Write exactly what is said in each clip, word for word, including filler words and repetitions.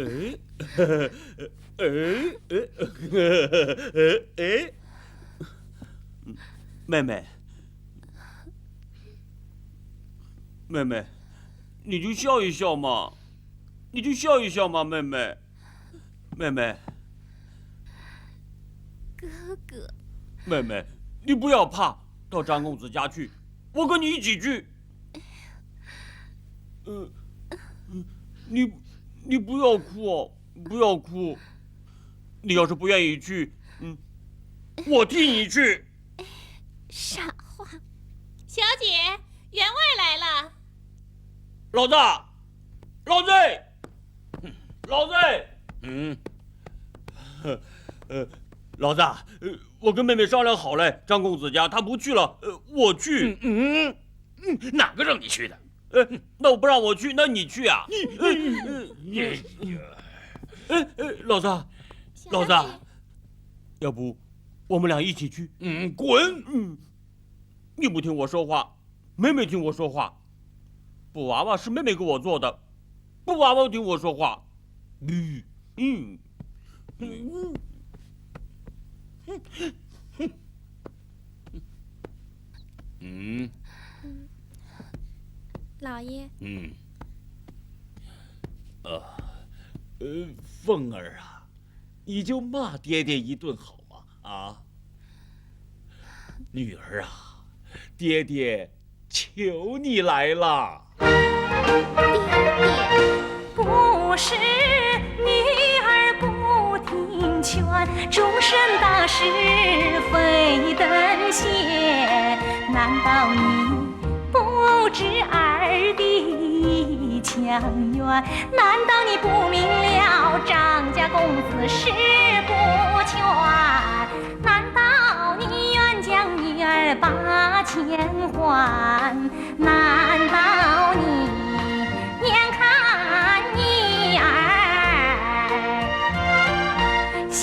哎，哎，哎，哎，妹妹，妹妹，你就笑一笑嘛，你就笑一笑嘛，妹妹，妹妹。哥哥。妹妹，你不要怕，到张公子家去，我跟你一起去。呃，你，你不要哭哦，不要哭。你要是不愿意去，嗯，我替你去。傻话。小姐，员外来了。老子，老子，老子，嗯，呃，老子，呃，我跟妹妹商量好了，张公子家他不去了，呃，我去。嗯嗯，哪个让你去的？呃，那我不让我去，那你去啊？你，哎哎，老子，老子，要不我们俩一起去？嗯，滚！嗯，你不听我说话，妹妹听我说话。布娃娃是妹妹给我做的，布娃娃听我说话。嗯嗯。嗯，老爷，嗯，呃，呃，凤儿啊，你就骂爹爹一顿好吗？啊，女儿啊，爹爹求你来了。爹爹。不是女儿不听劝，终身大事非等闲。难道你不知儿的强援？难道你不明了张家公子誓不全？难道你愿将女儿把钱还？难道你眼看女儿下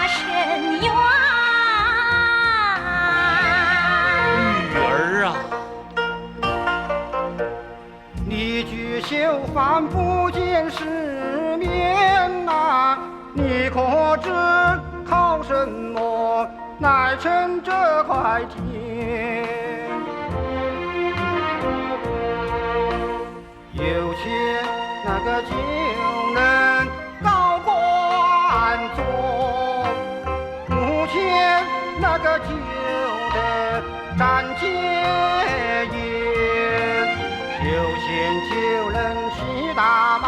深渊？女儿啊，你去就饭不见世面呐，你可知靠什么来撑这块天？有钱那个就能高官做，无钱那个就得站街沿。有钱就能骑大马，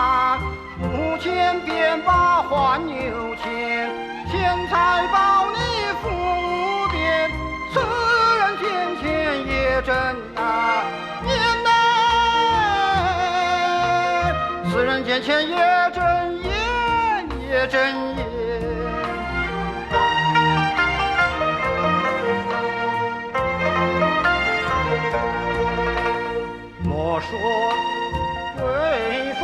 无钱便把还有钱，钱财保你不变，世人见钱也真难言呐，世人见钱也真言，也真言。莫说贵妇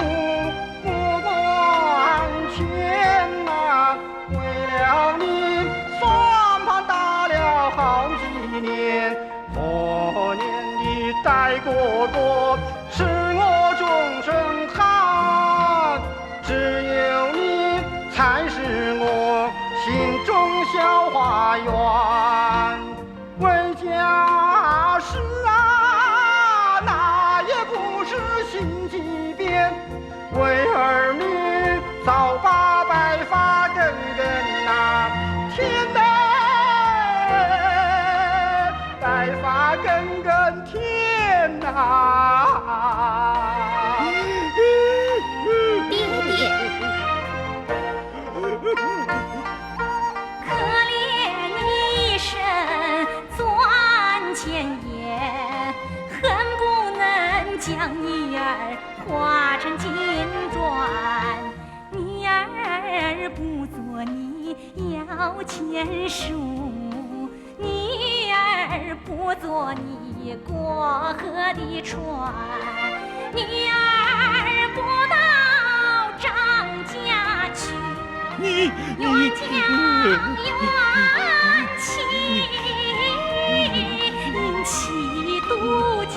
不管钱呐，为了你算盘打了好几年，可怜的戴哥哥，是我终身寒。只有你才是我心中小花园。 回家时啊，那也不是心机边，为儿女早把白发根根呐，添呐，白发根根添呐。爹爹。 可怜一生赚钱也，恨不能将女儿化成金砖。女儿不做你摇钱树，女儿不做你过河的船，女儿不到张家去。 你你冤家冤妻，妻独眷。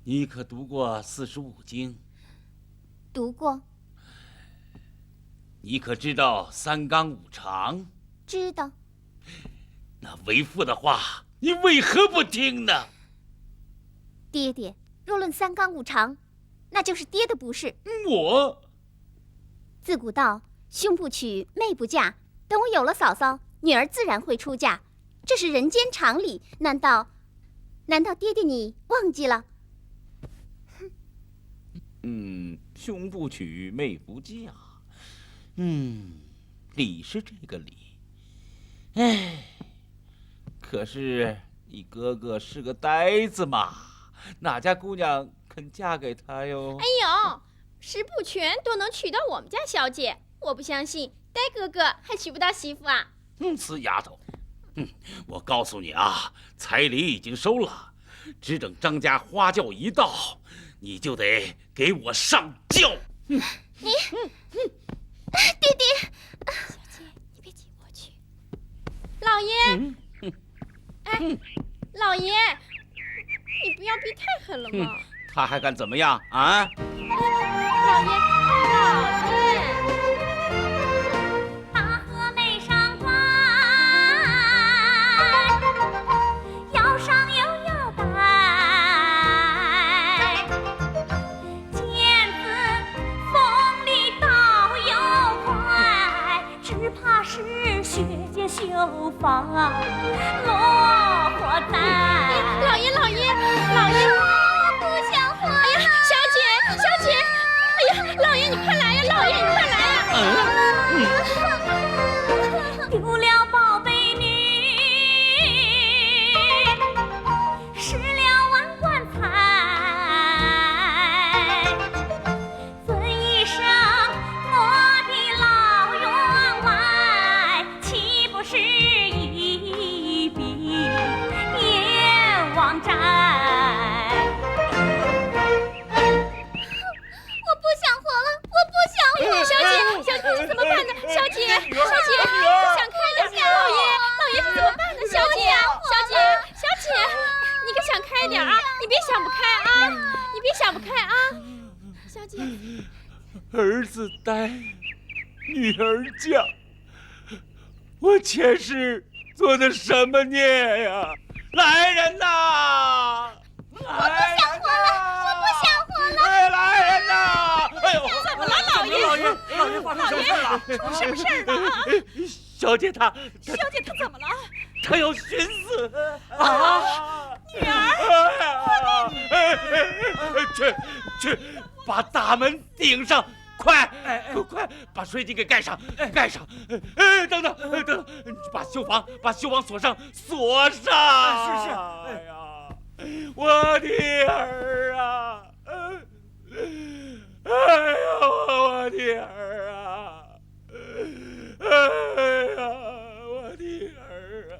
你可读过四书五经？读过。你可知道三纲五常？知道。那为父的话，你为何不听呢？爹爹，若论三纲五常，那就是爹的不是。我？自古道，兄不娶，妹不嫁。等我有了嫂嫂，女儿自然会出嫁，这是人间常理。难道，难道爹爹你忘记了？嗯，兄不娶，妹不嫁。嗯，理是这个理。唉，可是你哥哥是个呆子嘛，哪家姑娘肯嫁给他哟？哎呦，石不全都能娶到我们家小姐，我不相信呆哥哥还娶不到媳妇啊！嗯，死丫头，嗯，我告诉你啊，彩礼已经收了，只等张家花轿一到，你就得给我上轿。嗯，你，爹爹，小姐，你别急，我去。老爷，嗯，哎，老爷，你不要逼太狠了嘛。嗯，他还敢怎么样啊？老爷，老爷。老爷，老爷，老爷，不想活了！哎呀，小姐，小姐，哎呀，老爷，你快来呀，老爷，你快来呀！我不想活了，我不想活了！小姐，小姐，这怎么办呢？小姐，小姐，你可想开点！老爷，老爷，这怎么办呢？小姐，小姐，小姐，你可想开点啊！你别想不开啊！你别想不开啊！小姐，儿子呆，女儿犟，我前世做的什么孽呀？来人呐！我不想活了，我不想活了！哎，来人呐！哎呦，怎么了，老爷？老爷，老爷发生什么事儿了？出什么事儿了？小姐她，小姐她怎么了？她要寻死啊！女儿，哎呀，哎，哎，哎，去，去，把大门顶上，快，哎，哎，快，把水井给盖上，哎，盖上。哎，等等，哎，等等，把绣房，把绣房锁上，锁上。哎，是，是，哎。哎呀，我的儿啊！哎呦，我的儿啊！哎呀，我的儿啊！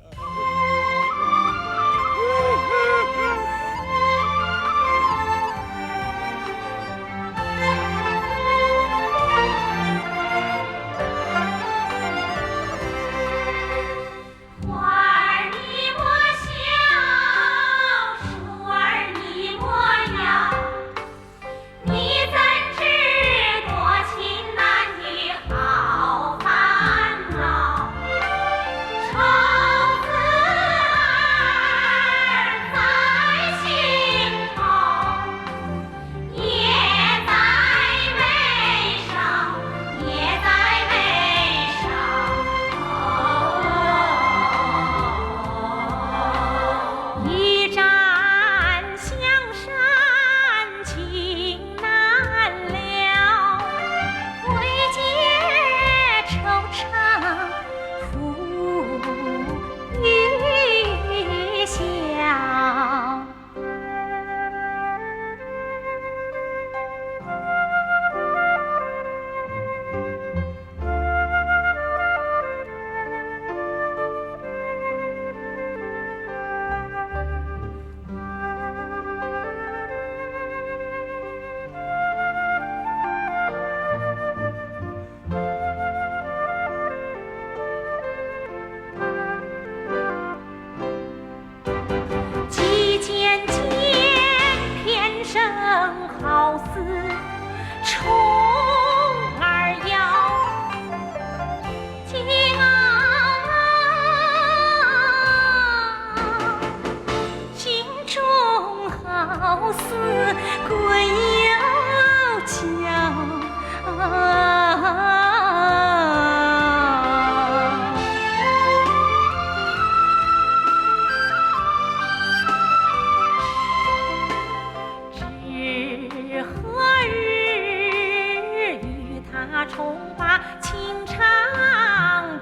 重把情长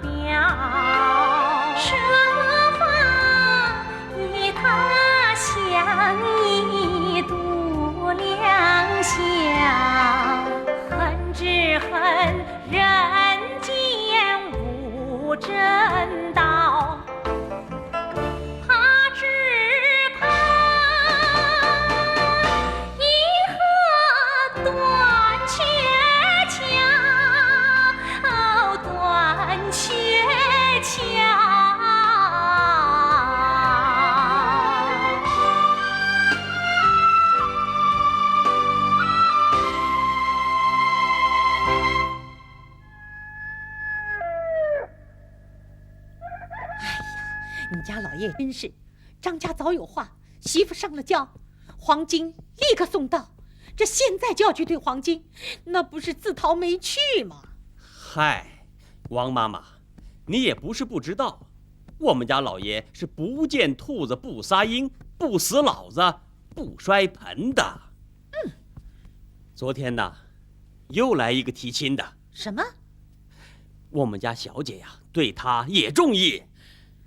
表。说话与他乡一度良宵，恨只恨人间无正道。 怕只怕一河断鹊桥，断鹊桥。哎呀，你家老爷真是，张家早有话，媳妇上了轿，黄金立刻送到，这现在就要去退黄金，那不是自讨没趣吗？嗨，王妈妈，你也不是不知道，我们家老爷是不见兔子不撒鹰，不死老子不摔盆的。嗯，昨天呢，又来一个提亲的。什么？我们家小姐呀，对他也中意。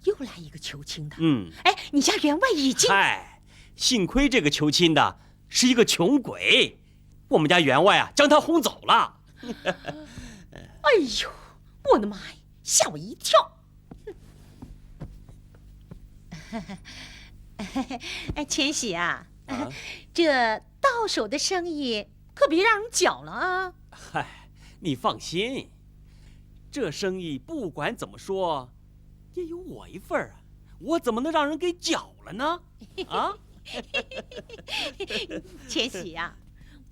又来一个求亲的。嗯。哎，你家员外已经……嗨，幸亏这个求亲的是一个穷鬼，我们家员外啊，将他轰走了。哎呦，我的妈呀，吓我一跳！哎，千喜啊，啊？这到手的生意可别让人搅了啊！嗨，你放心，这生意不管怎么说，也有我一份儿啊，我怎么能让人给搅了呢？啊？千喜呀，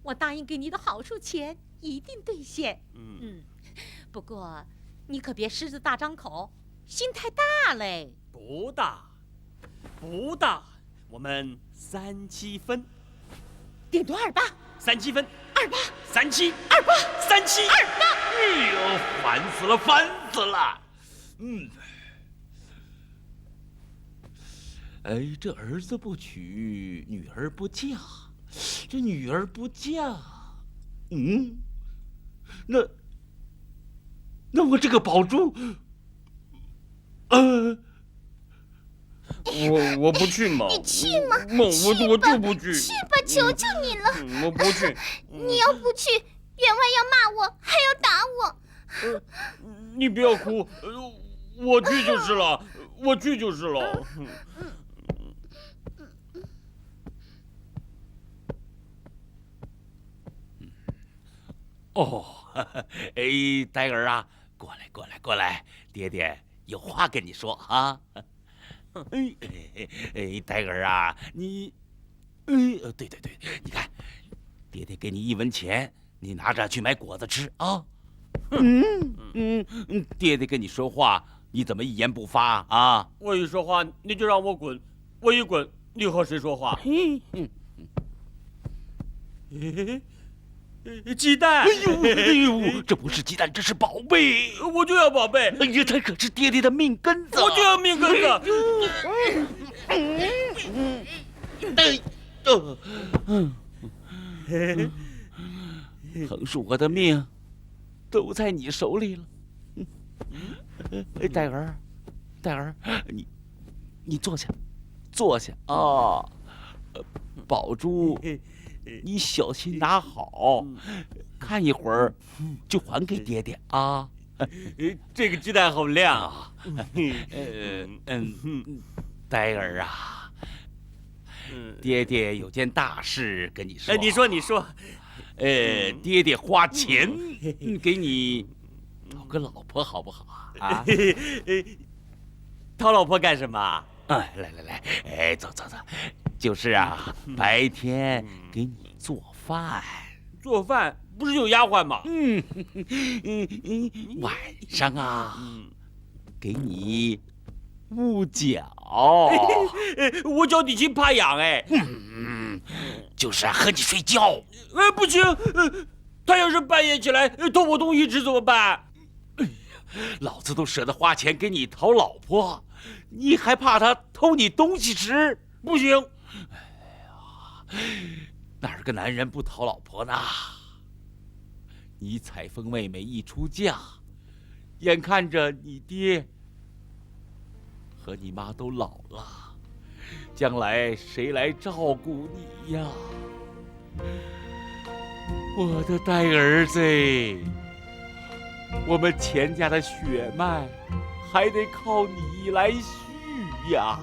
我答应给你的好处钱一定兑现。嗯。嗯，不过你可别狮子大张口，心太大嘞。不大，不大，我们三七分。顶多二八。三七分。二八。三七。二八。三七。二八。哎呦，烦死了，烦死了！ 嗯。哎，这儿子不娶，女儿不嫁，这女儿不嫁，嗯，那，那我这个宝珠，呃，我，我不去嘛。你去嘛，我，我，我就不去。去吧，去吧，求求你了。嗯，我不去。你要不去，员外要骂我，还要打我。 呃，你不要哭，呃，我去就是了，我去就是了。哦，哎，呆儿啊，过来，过来，过来，爹爹有话跟你说啊。哎，哎，哎，呆儿啊，你，哎，呃，对对对，你看，爹爹给你一文钱， 你拿着去买果子吃啊。嗯，嗯，嗯，爹爹跟你说话，你怎么一言不发啊？我一说话，你就让我滚，我一滚，你和谁说话？嗯，嗯。哎，鸡蛋。哎呦，哎呦，这不是鸡蛋，这是宝贝。我就要宝贝。哎呀，它可是爹爹的命根子。我就要命根子。哎呦，哎，呃，嗯。 横竖我的命都在你手里了。哎，呆儿，呆儿，你，你坐下，坐下啊。呃，宝珠，你小心拿好，看一会儿就还给爹爹啊。哎，这个鸡蛋好亮啊。呃，嗯，呆儿啊，嗯。爹爹有件大事跟你说。哎，你说，你说。呃，爹爹花钱，嗯，给你讨个老婆好不好啊？啊？讨老婆干什么？哎，来来来，哎，坐坐坐，就是啊，嗯。白天，嗯。给你做饭。做饭？不是有丫鬟吗？嗯，嗯，嗯，晚上啊，嗯。给你 捂脚。哎，我脚底筋怕痒哎。嗯，就是啊，和你睡觉。哎，不行，呃，他要是半夜起来，呃，偷我东西吃怎么办？哎呀，老子都舍得花钱给你讨老婆，你还怕他偷你东西吃？不行。哎呀，哪儿个男人不讨老婆呢？迷彩凤妹妹一出嫁，眼看着你爹和你妈都老了，将来谁来照顾你呀？我的呆儿子，我们钱家的血脉还得靠你来续呀。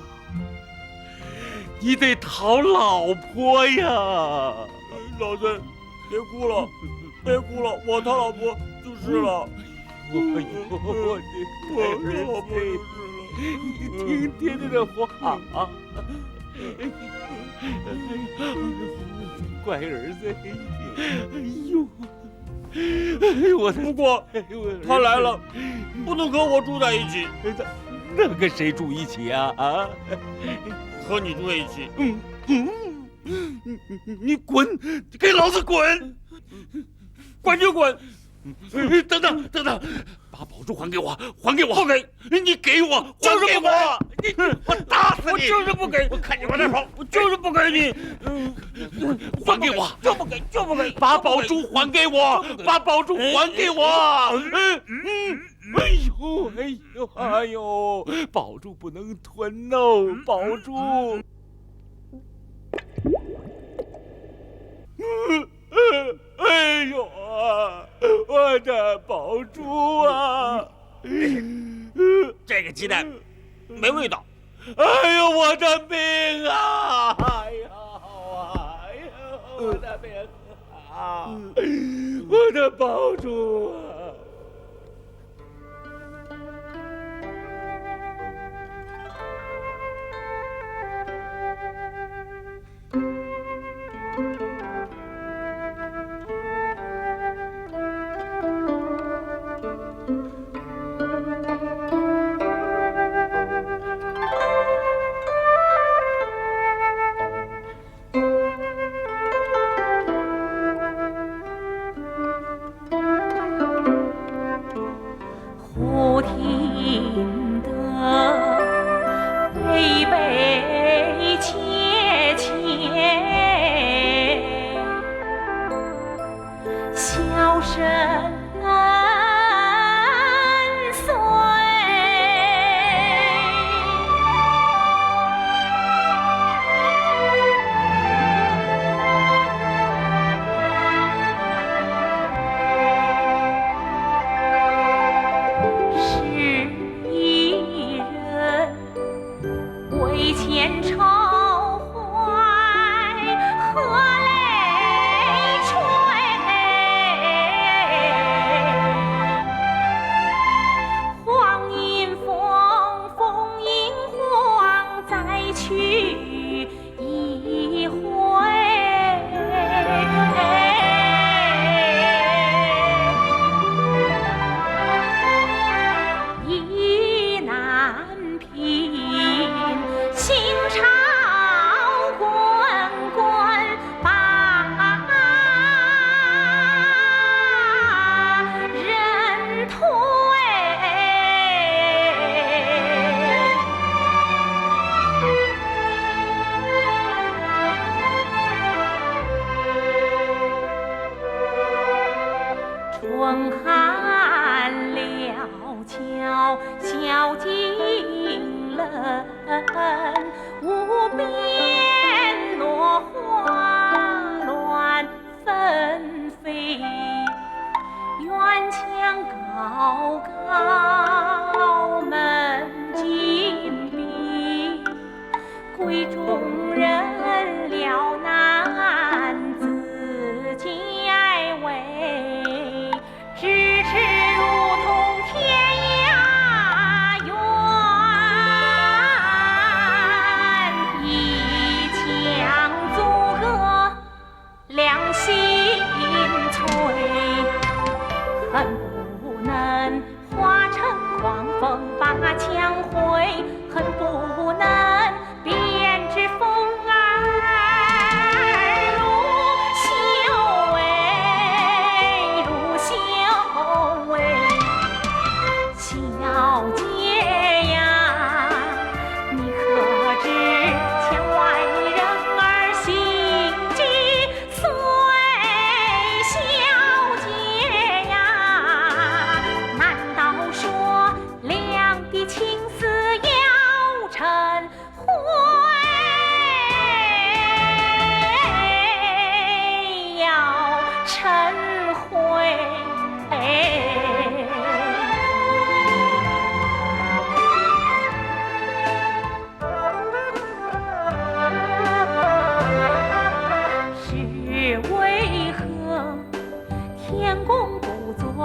你得讨老婆呀。老三，别哭了，别哭了，我讨老婆就是了。哎呦，我的乖儿子，你听爹爹的话啊。乖儿子，哎呦。 哎呦，我的，不过，哎呦，我的，他来了，不能和我住在一起。那，那跟谁住一起啊？啊？和你住一起。嗯，嗯，你，你，你滚，给老子滚！滚就滚！等等，等等，把宝珠还给我，还给我！不给！ 你给我，就是不给！还给我！你，我打死你！我就是不给！我看你往哪跑！我就是不给你！嗯，还给我！就不给，就不给！把宝珠还给我！就不给！把宝珠还给我！嗯，嗯，哎呦，哎呦，哎呦，宝珠不能吞哦，宝珠！嗯，嗯，哎呦啊，我的宝珠啊！ 这个鸡蛋没味道。哎呦，我的命啊！哎呦，哎呦，我的命啊！我的宝珠啊！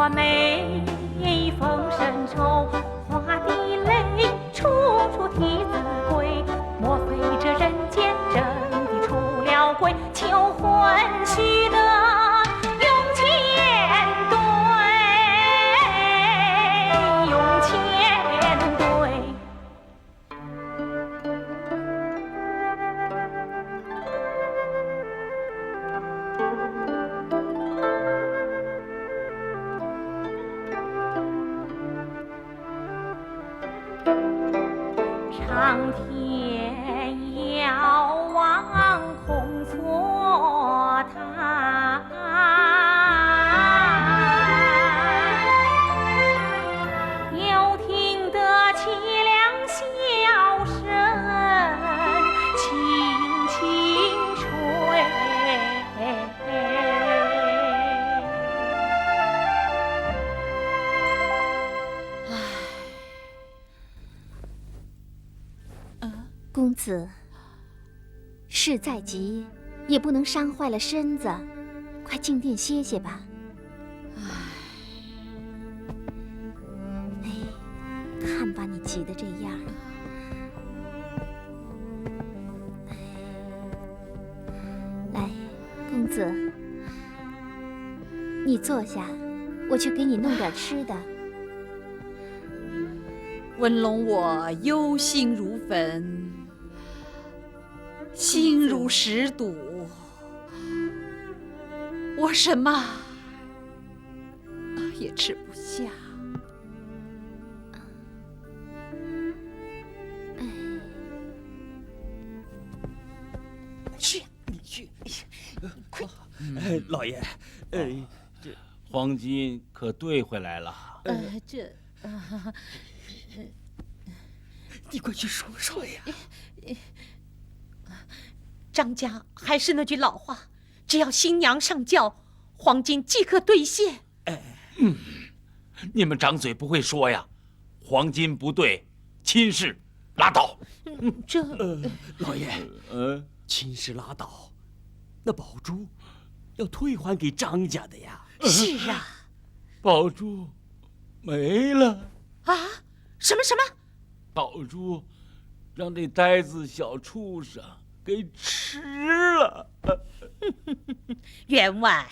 每逢深秋花的泪，处处替子贵。莫非这人间真的出了贵，求还须得用千对，用千对。 长天遥望空错 又听得凄凉箫声轻轻吹。公子， 事在急，也不能伤坏了身子，快进殿歇歇吧。唉，哎，看把你急得这样儿。哎，来，公子，你坐下，我去给你弄点吃的。文龙，我忧心如焚， 心如石堵，我什么也吃不下。去，你去，快！哎，老爷，哎，这黄金可兑回来了。呃，这，啊，你快去说说呀！张家还是那句老话，只要新娘上轿，黄金即刻兑现。你们掌嘴不会说呀，黄金不兑，亲事拉倒。这，呃，老爷，呃，亲事拉倒，那宝珠要退还给张家的呀。是啊。宝珠没了。啊？什么什么？宝珠让这呆子小畜生给吃了。员外，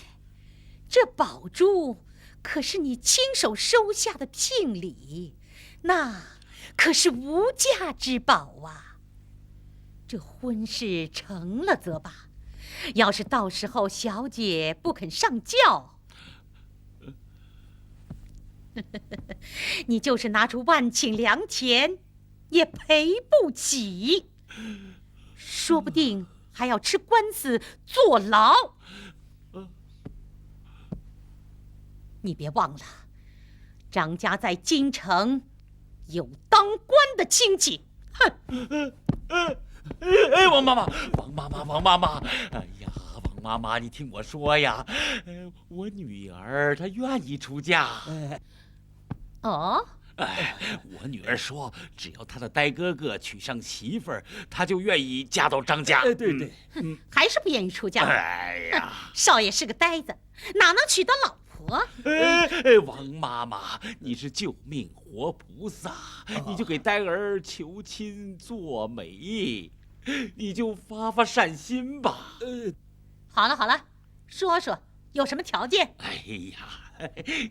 这宝珠可是你亲手收下的聘礼，那可是无价之宝啊。这婚事成了则罢，要是到时候小姐不肯上轿，你就是拿出万顷良田，也赔不起。 说不定还要吃官司坐牢。你别忘了，张家在京城有当官的亲戚。哼！哎，王妈妈，王妈妈，王妈妈，哎呀，王妈妈，你听我说呀，呃，我女儿她愿意出嫁。哎， 哦？哎，我女儿说，只要她的呆哥哥娶上媳妇儿，她就愿意嫁到张家。哎，对，对。嗯，还是不愿意出嫁。哎呀，少爷是个呆子，哪能娶到老婆？哎，哎，王妈妈，你是救命活菩萨，你就给呆儿求亲做媒，你就发发善心吧。呃，好了好了， 说说有什么条件？哎呀，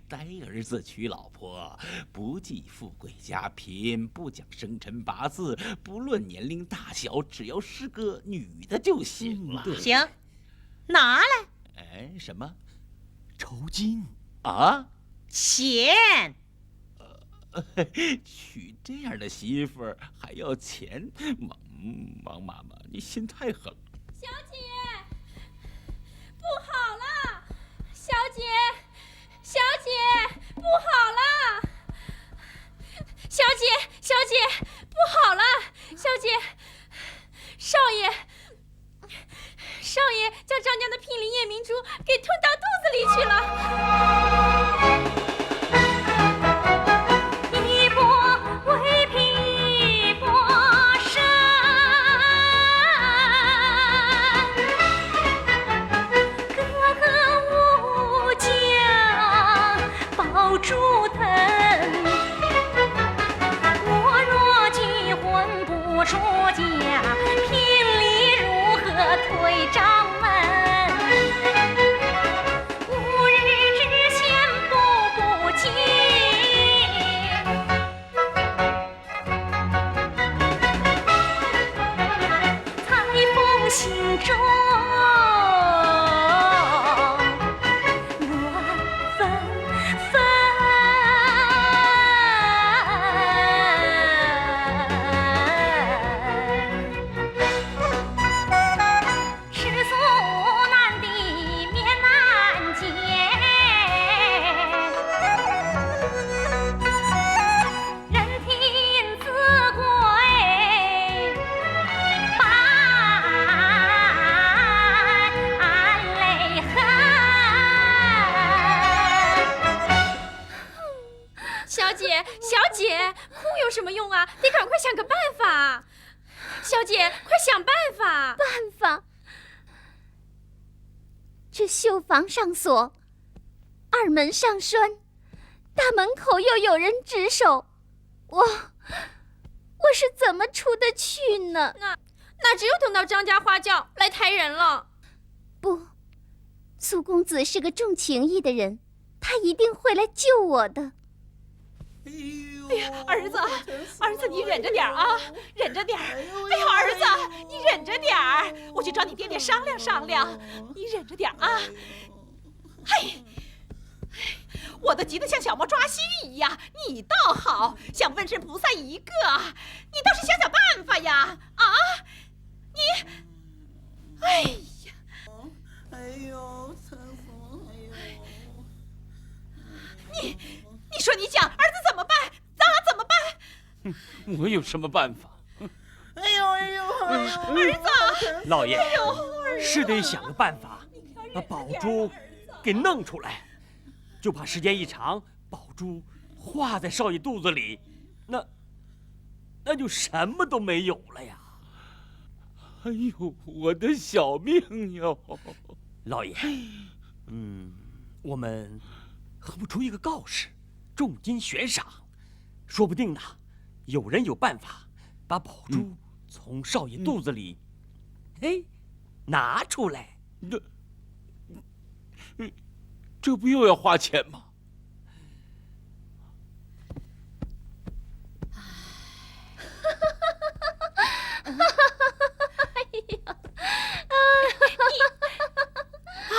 呆儿子娶老婆，不计富贵家贫，不讲生辰八字，不论年龄大小，只要是个女的就行了。嗯，对。行，拿来。哎，什么？酬金。啊？钱。 娶这样的媳妇儿还要钱？王，王妈妈，你心太狠了。小姐，不好了！小姐，小姐，不好了！小姐，小姐，不好了！小姐，少爷， 少爷将张家的聘礼夜明珠给吞到肚子里去了。一波未平一波声，哥哥无将报不住疼。我若拒婚不出嫁，聘礼如何退账门？五日之前步不及，裁缝心中 乱纷纷。世俗难的面难见，人听自贵般泪痕。 小姐，小姐，哭有什么用啊？得赶快想个办法。小姐，快想办法！办法？这绣房上锁，二门上栓，大门口又有人值守，我，我是怎么出得去呢？那，那只有等到张家花轿来抬人了。不，苏公子是个重情义的人，他一定会来救我的。哎呦，哎呀，儿子，儿子，你忍着点儿啊，忍着点儿。哎呦，儿子，你忍着点儿，我去找你爹爹商量商量，你忍着点儿啊。嘿，我都急得像小猫抓蟋蟲一样，你倒好，像瘟神菩萨一个，你倒是想想办法呀！啊，你，哎呀，哎呦，疼死我了！哎呦，你，你说你讲，儿子怎么办？咱怎么办？我有什么办法？哎呦哎呦，哎呦儿子，老爷，是得想个办法，把宝珠给弄出来，就怕时间一长，宝珠化在少爷肚子里，那那就什么都没有了呀！哎呦，我的小命哟！老爷，嗯，我们何不出一个告示，重金悬赏，说不定呢，有人有办法把宝珠从少爷肚子里，嘿，拿出来。这，这不又要花钱吗？哎呀，哎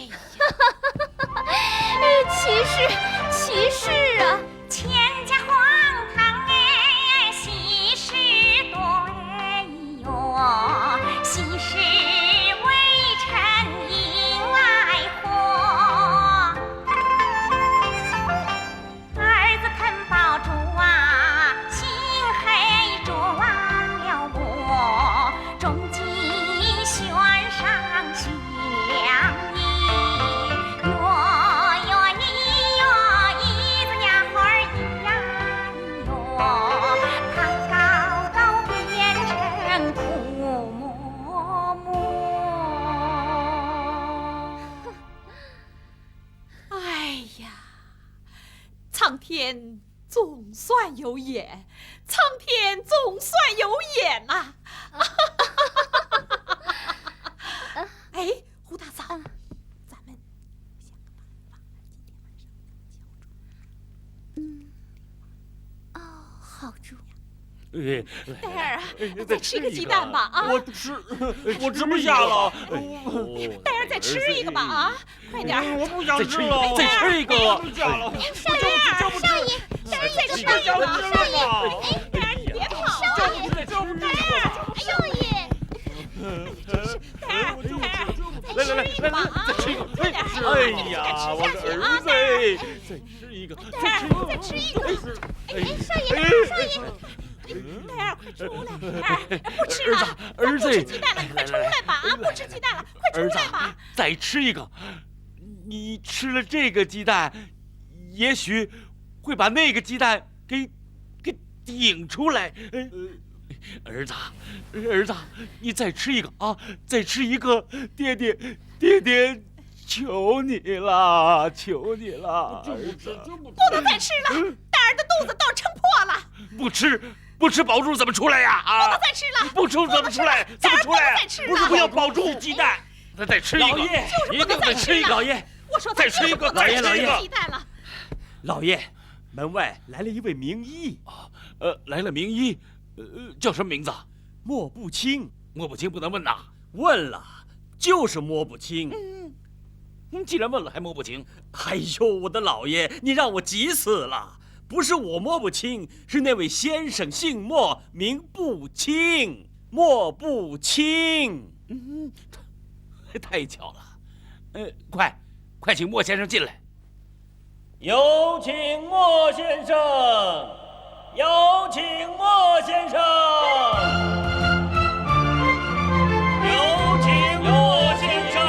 呀，歧视，歧视啊！千家荒唐哎，喜事多哎哟，喜事未曾迎来。 哎呀，苍天总算有眼，苍天总算有眼呐！哎，胡大嫂，咱们想个办法，今天晚上。嗯，哦，好主意。哎，戴尔啊，再吃一个鸡蛋吧啊！我吃，我吃不下了。戴尔，再吃一个吧啊！快点儿！我不想吃了，再吃一个。不想了。少爷，少爷，少爷，再吃一个，少爷！哎，戴尔，你别跑！少爷，少爷！哎呦，你真是戴尔，戴尔，再吃一个吧啊！快点儿！哎呀，我的儿子，再吃一个，戴尔，再吃一个！哎，少爷，少爷！ 戴尔，快出来！戴尔，不吃了，儿子，不吃鸡蛋了，你快出来吧！啊，不吃鸡蛋了，快出来吧！再吃一个，你吃了这个鸡蛋，也许会把那个鸡蛋给给顶出来。儿子，儿子，你再吃一个啊！再吃一个，爹爹，爹爹求你了，求你了，儿子。不能再吃了，大人的肚子都撑破了。不吃，不吃宝珠怎么出来呀？啊，不能再吃了，不吃怎么出来？怎么出来？不能再吃了。不要宝珠忌惮，再再吃一个。老爷，一定再吃一个。老爷，我说再吃一个，再吃一个。老爷，老爷，门外来了一位名医。啊，呃，来了名医，呃，叫什么名字？莫不清。莫不清不能问呐。问了，就是摸不清。嗯，既然问了还摸不清。哎呦，我的老爷，你让我急死了！不是我摸不清，是那位先生姓莫，名不清，莫不清。嗯，太巧了。呃，快，快请莫先生进来。有请莫先生。 有请莫先生。有请莫先生。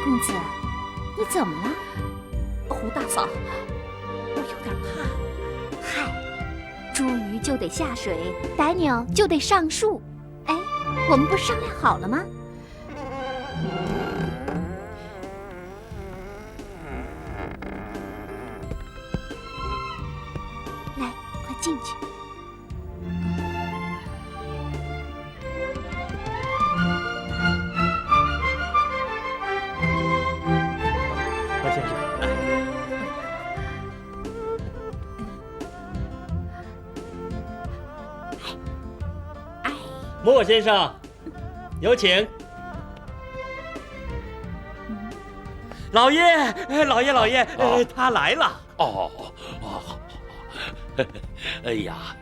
公子，你怎么了？ 胡大嫂，我有点怕。嗨，茱萸就得下水，百鸟就得上树。哎，我们不商量好了吗？来，快进去。 莫先生，哎，莫先生，有请。老爷，哎，老爷，老爷，呃，他来了。哦，哦，好，好，好。哎呀，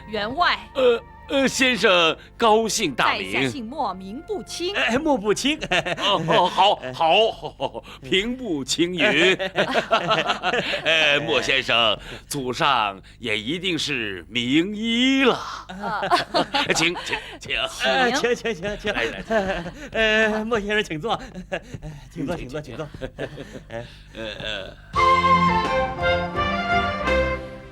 员外，呃，呃，先生， 高姓大名？在下姓莫，名不清。哎，莫不清。哦，哦，好，好，好，平步青云。哎，莫先生，祖上也一定是名医了。啊。请，请，请。哎，请，请，请，请。来，来，请。呃，莫先生，请坐。哎，请坐，请坐，请坐。哎。 呃，呃。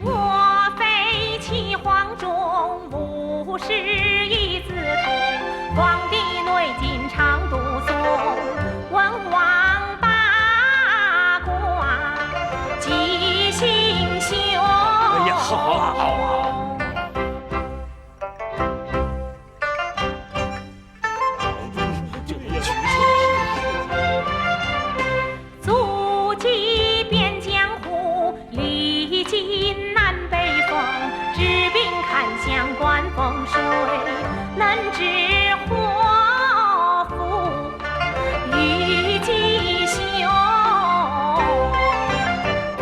我非七皇中五十一子通，《黄帝内经》常读诵，文王八卦即兴修。哎呀，好，好，好，好。 足迹遍江湖，历经南北风，治病看相观风水，能治祸福，御吉凶。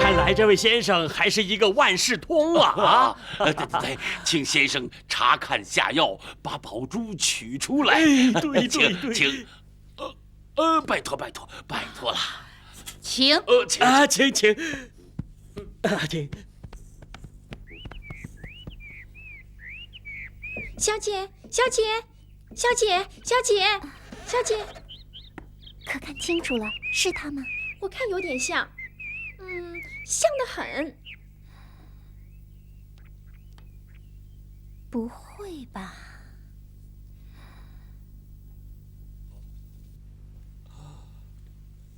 看来这位先生还是一个万事通啊！啊，呃，对，对，对，请先生查看下药，把宝珠取出来。哎，对，请，对，对。请。 呃，呃，拜托，拜托，拜托了。请。呃，请。啊，请，请。啊，请。小姐，小姐，小姐，小姐，小姐。可看清楚了，是他吗？我看有点像。嗯，像得很。 不会吧？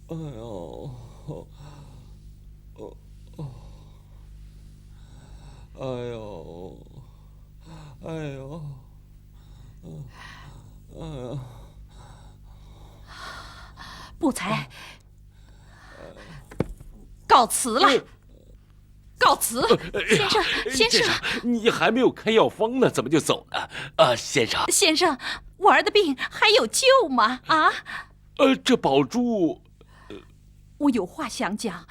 哎呦，哦，哦，哎呦，哎呦，嗯，哎呦。不才，告辞了。 告辞。呃，哎呀，先生，先生。先生，你还没有开药方呢，怎么就走呢？啊，先生。先生，我儿的病还有救吗？啊？呃，这宝珠，呃，我有话想讲，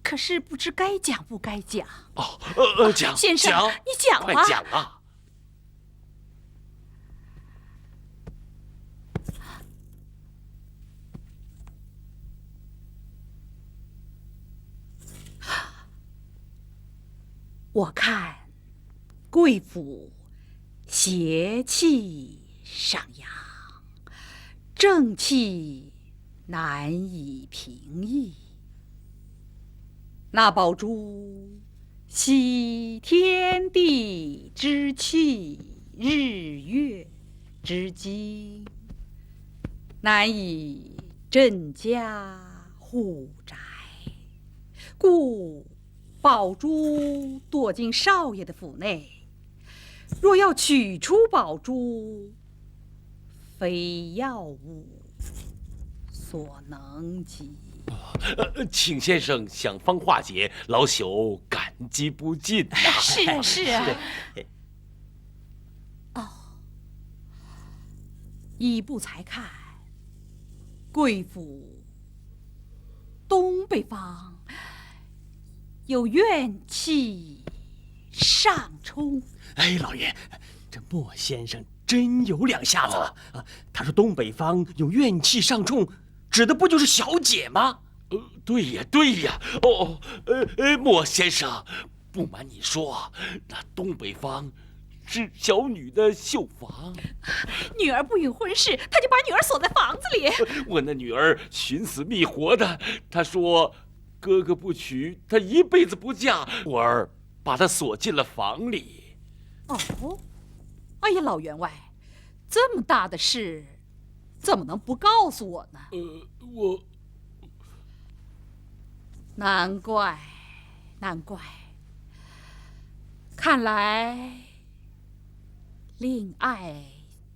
可是不知该讲不该讲。哦，呃，呃，讲，先生，讲，你讲啊。快讲啊！ 我看贵府邪气上扬，正气难以平抑。那宝珠系天地之气，日月之精，难以镇家护宅，故宝珠躲进少爷的府内。若要取出宝珠，非药物所能及。呃，请先生想方化解，老朽感激不尽呐。是啊，是啊。哦，依不才看，贵府东北方有怨气上冲。哎，老爷，这莫先生真有两下子了啊！他说东北方有怨气上冲，指的不就是小姐吗？呃，对呀，对呀。哦，呃，呃，莫先生，不瞒你说，那东北方是小女的绣房。女儿不允婚事，他就把女儿锁在房子里。我那女儿寻死觅活的，他说，哥哥不娶，她一辈子不嫁。我儿把她锁进了房里。哦，哎呀，老员外，这么大的事，怎么能不告诉我呢？呃，我……难怪，难怪。看来，令爱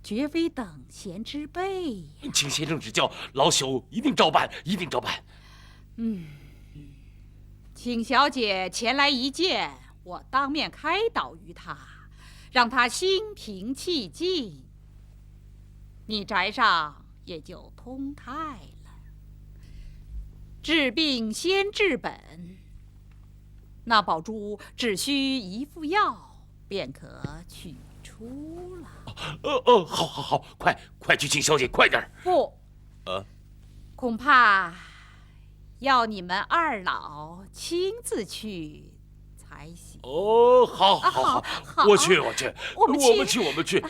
绝非等闲之辈呀。请先生指教，老朽一定照办，一定照办。嗯，请小姐前来一见，我当面开导于她，让她心平气静，你笤帚也就通泰了。治病先治本，那宝珠只需一副药，便可取出了。呃呃，好好好，快快去请小姐，快点儿。不，呃，恐怕要你们二老亲自去才行。哦，好，好，好，好，我去，我去，我们去，我们去，我们去。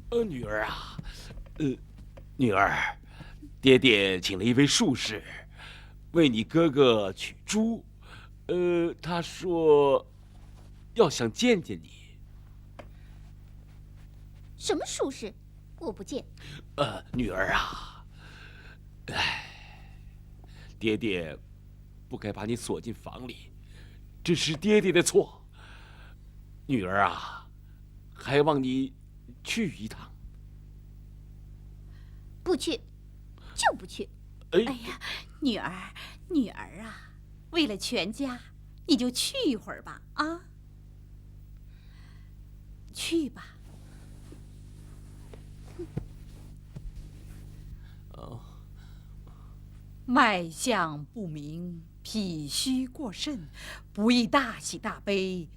呃，女儿啊，呃，女儿，爹爹请了一位术士，为你哥哥取珠。呃，他说，要想见见你。什么术士？我不见。呃，女儿啊，唉，爹爹不该把你锁进房里，这是爹爹的错。女儿啊，还望你去一趟。不去，就不去。哎，哎呀，女儿，女儿啊，为了全家，你就去一会儿吧，啊，去吧。哦，脉象不明，脾虚过盛，不宜大喜大悲，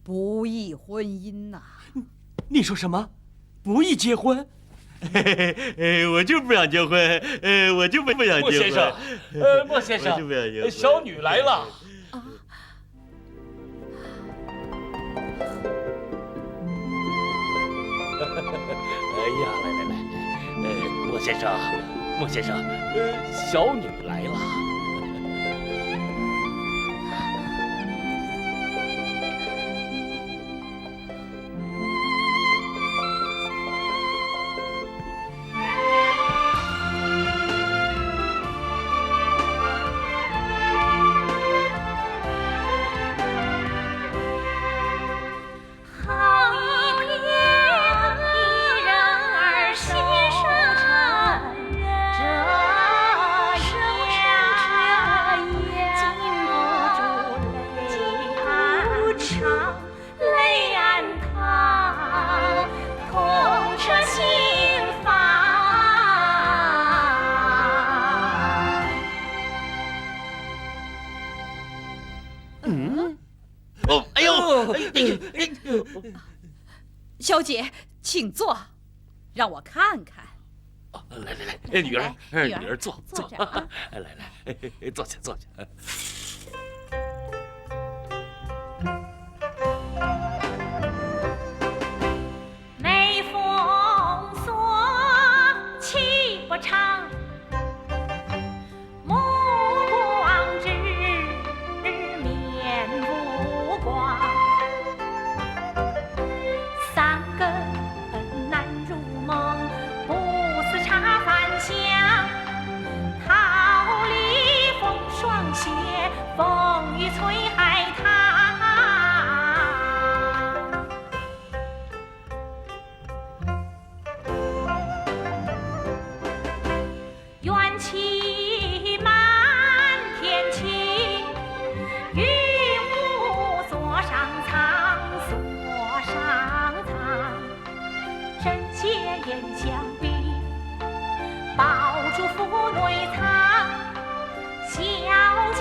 不宜婚姻呐。你说什么？不宜结婚？嘿嘿嘿，我就不想结婚，呃，我就不不想结婚。莫先生，呃，莫先生，我就不想结婚。小女来了。哎呀，来来来，呃，莫先生，莫先生，呃，小女来了。嗯，哦，哎呦，哎哎哎，小姐，请坐，让我看看。来来来，哎，女儿，来哎，女儿女儿坐坐坐，着啊哎来来，哎哎哎，坐下坐下。哎吹海棠。缘起满天晴，云雾锁上窗，锁上窗。 针线砚香笔，宝珠浮内藏。小姐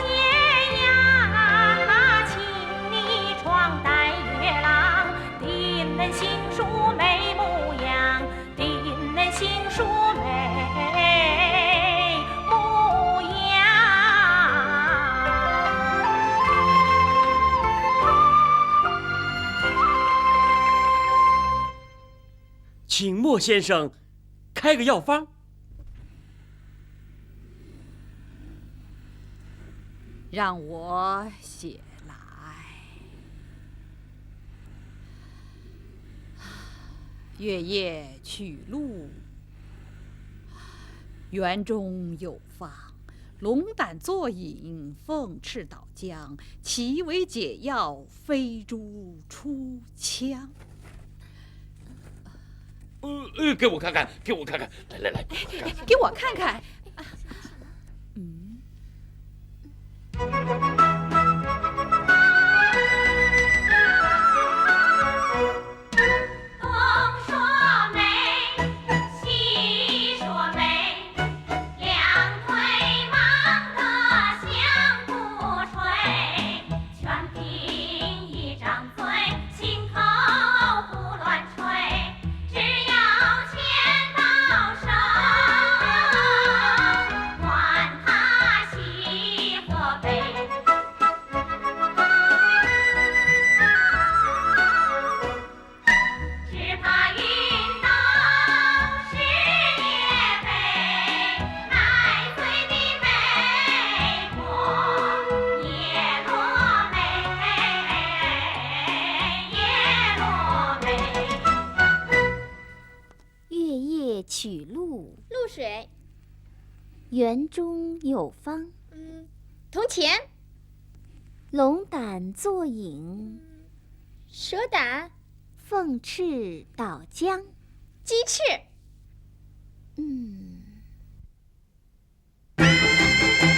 呀，请你窗戴月朗，定能心舒眉目扬，定能心舒眉目扬。 请莫先生开个药方。让我写来。月夜曲路，园中有方，龙胆唑饮，凤翅捣浆，其为解药，飞珠出 枪。呃，呃，给我看看，给我看看，来来来，给我看看。给我看看。嗯。东说梅，西说梅，两腿忙得相互捶。 全凭一张嘴，心口胡乱吹。只要钱到手，管他喜和悲。只怕云到 月夜曲路，露水。园中有方，嗯，铜钱。龙胆唑饮，蛇胆。凤翅捣浆，鸡翅。